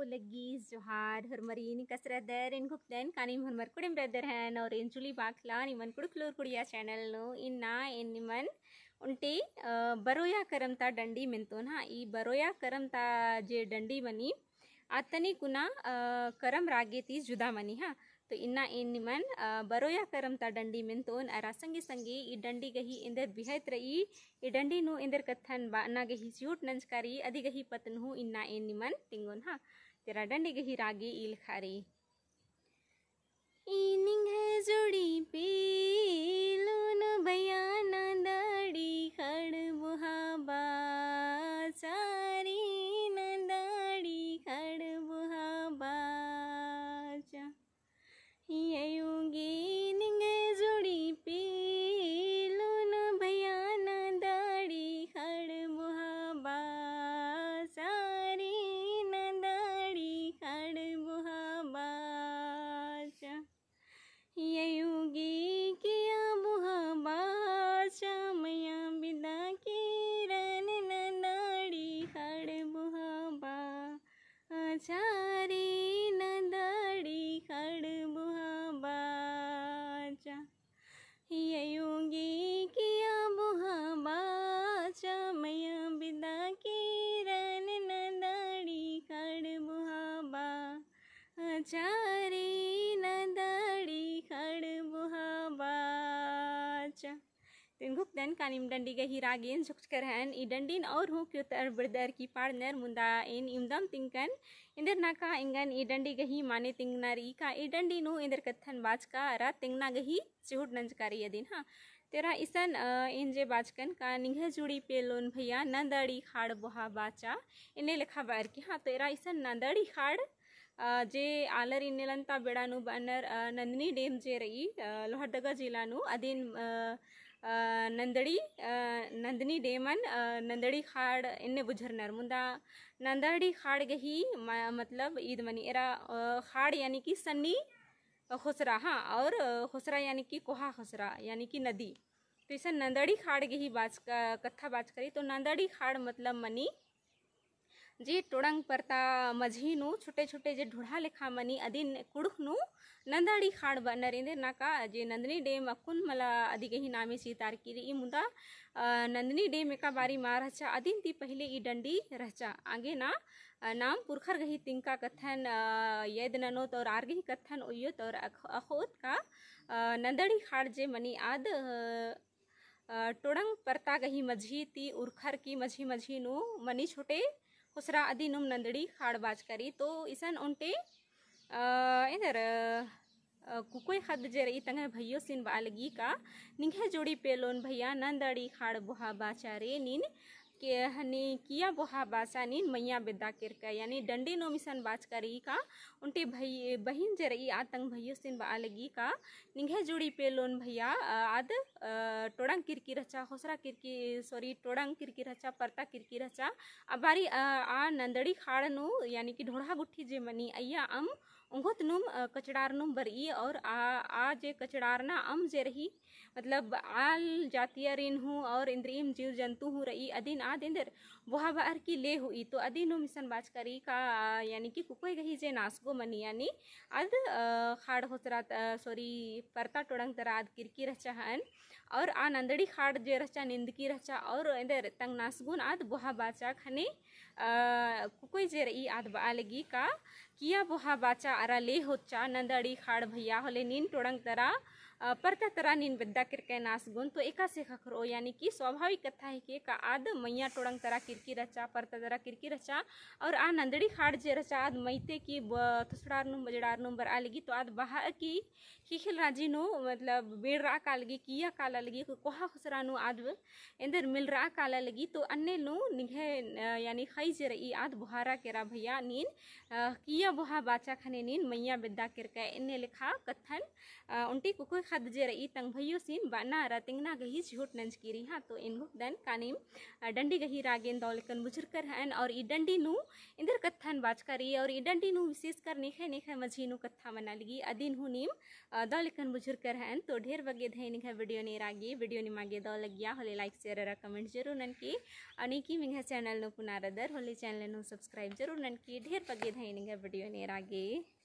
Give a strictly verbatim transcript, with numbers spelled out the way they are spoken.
लग्गी जोहार, होरमरिन कसरदर, एन घुकदन कानिम होरमर कुड़िम रदर हन, और एन जुली बाखला निमन कुड़ुखलूर कुड़िया channel नू। इन्ना एन निमन उन्टे, अ, बरोया करम ता डंडी मेन्तोन, हाँ, ई बरोया करम ता जे डंडी मनी, आद तनी कुना, अ, करम रागे ती जुदा मनी, हाँ। तो इन्ना एन निमन, अ, बरोया करम ता डंडी मेन्तोन, अरा संगे संगे ई डंडी गही एन्देर बिहैत रई, ई डंडी नू एन्देर कत्थन बअना गही चिहुट नंजका रई, अदी गही पत्त नू हूँ इन्ना एन निमन तिंगोन, हाँ। तेरा डंडी गही रागे ई लेखा रई। ई निंग्है जोड़ी पेलोन भैया नंदड़ी खड़ बोहा बाचा रे, नंदड़ी खड़ बोहा बाचा। हिययोगे निंग्है जोड़ी पेलोन भैया नंदड़ी खड़ बोहा बाचा रे, नंदड़ी खड़ बोहा बाचा। हिययोगे किया बोहा बाचा मइय्याँ बेद्दा केरन, नंदड़ी खड़ बोहा बाचा रे, नंदड़ी खड़ बोहा बाचा। हिययोगे किया बोहा बाचा मइय्याँ बेद्दा केरन, नंदड़ी खड़ बोहा बाचा रे, नंदड़ी खड़ बोहा बाचा। तो एन घुकदन कानिम डंडी गही रागेन झुकचकर हन। ई डंडीन और हूँ क्योतर बरदर की पाड़नर मुन्दा एन इवंदम तिंकन। एन्देर नाका एंगन ई डंडी गही माने तिंगना रई का ई डंडी नू एन्देर कत्थन बाचका अरा तिंगना गही चिहुट नंजका रई अदिन, हाँ। तेरा इसन, अ, एन जे बाचकन का निंग्है जोड़ी पेलोन भैया नंदड़ी खाड़ बोहा बाचा, एन्ने लेखा बअर की, हाँ। तो एरा इसन नंदड़ी खाड़ अ, जे आलर इन्नेलन ता बेड़ा नू बअनर, अ, नंदनी dam जे रई, अ, लोहरदगा जिला नू, अदिन, अ, अ, नंदड़ी, अ, नंदनी damअन, अ, नंदड़ी खाड़ एन्ने बुझरनर। मुन्दा नंदड़ी खाड़ गही म-, मतलब ईद मनी एरा, अ, खाड़ यानी कि सन्नी खोसरा, हाँ, और, अ, खोसरा यानी कि कोहा खोसरा यानी कि नदी। तो इसन नंदड़ी खाड़ गही बाचका, कत्था बाचका रई। तो नंदड़ी खाड़ मतलब मनी जे टोड़ंग परता मझी नू छोटे छोटे जे ढोढ़ा लेखा मनी अदिन कुँड़ुख़ नू नंदड़ी खाड़ बअनर। एन्देर नाका जे नंदनी dam अक्कुन मला अदी गही नामे चितारकी रई मुन्दा, अ, नंदनी dam एका बारी मा रहचा अदिन ती पहिले ई डंडी रहचा। आगे ना, अ, नाम पुरखर गही तिंगका कत्थन, अ, यैद ननोत और आर गही कत्थन ओइयोत और अख-, अख़ोत का, अ, नंदड़ी खाड़ जे मनी आद, अ, अ, टोड़ंग परता गही मझी ती उरखर की मझी मझी नू मनी छोटे खोसरा अदिनुम नंदड़ी खाड़ बाचका रई। तो इसन ओन्टे, अ, एन्देर, अ, कुकोय ख़द्द जे रई तंग्है भइयोसिन बआ लगी का निंग्है जोड़ी पेलोन भइया नंदड़ी खाड़ बोहा बाचा रे नीन के हने किया बोहा बाचा नीन मइय्याँ बेद्दा केरका, यानी डंडी नुम इसन बाचका रई का ओन्टे भई-, बहिन जे रई आ तंग भइयोसिन बआ लगी का निंग्है जोड़ी पेलोन भइया, अ, आद, अ, टोड़ंग किरकी रहचा, खोसरा किरकी, sorry, टोड़ंग किरकी रहचा, परता किरकी रहचा। आ बारी, अ, आ नंदड़ी खाड़ नू, यानी कि ढोढ़ा गुट्ठी जे मनी अइय्या अम ओंघोत नुम, अ, कचड़ारनुम बरई और आ, आ जे कचड़ारना अम जे रई, मतलब आल जातियरिन हूँ और इन्द्रिइम जीव जन्तु हूँ रई अदिन आद एन्देर बोहा बअर की ले होई। तो अदिनुम इसन बाचका रई का, अ, यानी कि कुकोय गही जे नासगो मनी यानी आद, अ, खाड़ खोसरा, अ, sorry, परता टोड़ंग तरा आद किरकी रहचा हन। और आ नंदड़ी खाड़ जे रहचा निंदकी रहचा और एन्देर तंग नासगुन आद बोहा बाचा ख़ने, अ, कुकोय जे रई आद बआ लगी का किया बोहा बाचा अरा ले होच्चा नंदड़ी खाड़ भइया होले नीन टोड़ंग तरा, अ, परता तरा नीन बेद्दा केरका नासगुन। तो एकासे ख़क्खरओ, यानी कि स्वाभाविक कत्था हिके का आद मइय्याँ टोड़ंग तरा किरकी रहचा, परता तरा किरकी रहचा, और आ नंदड़ी खाड़ जे रहचा आद मइय्याँ की ब-, थुसड़ारनुम बजड़ारनुम बरआ लगी, तो आद बहा की ख़िख़िल राजी नू, मतलब, बेड़रआ काला लगी, किया काला लगी, कोहा खोसरा नू आद एन्देर मिलरआ काला लगी। तो अन्ने नू निंग्है, अ, यानी ख़ई जे रई आद बोहारा केरा भइया नीन, अ, किया बोहा बाचा ख़ने नीन मइय्याँ बेद्दा केरका, एन्ने लेखा कत्थन, अ, ओन्टे कुकोय ख़द्द जे रई तंग भइयोसिन बअना अरा तिंगना गही झूठ नंजकी रई। हाँ, तो एन घुखदन का नीम, अ, डंडी गही रागेन दव लेकन बुझुरकर हएन और ई डंडी नू एन्देर कत्थन बाचका रई और ई डंडी नू विशेषकर नेखय नेखय मझी नू कत्था मना लगी अदिन हूँ नीम, अ, दव लेकन बुझुरकर हएन। तो ढेर बग्गे धैन एंग्है video ने एरा गे, video निमा गे दव लगिया होले like, share अरा comment जरूर ननके। और नेकीम एंग्है channel नू पुना रअदर होले channel नू subscribe जरूर ननके। ढेर बग्गे धैन एंग्है video ने एरा गे।